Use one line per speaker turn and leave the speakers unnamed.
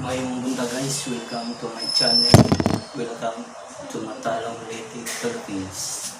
Maayong buntag, guys, welcome to my channel. Welcome to Matalom Leyte, Philippines.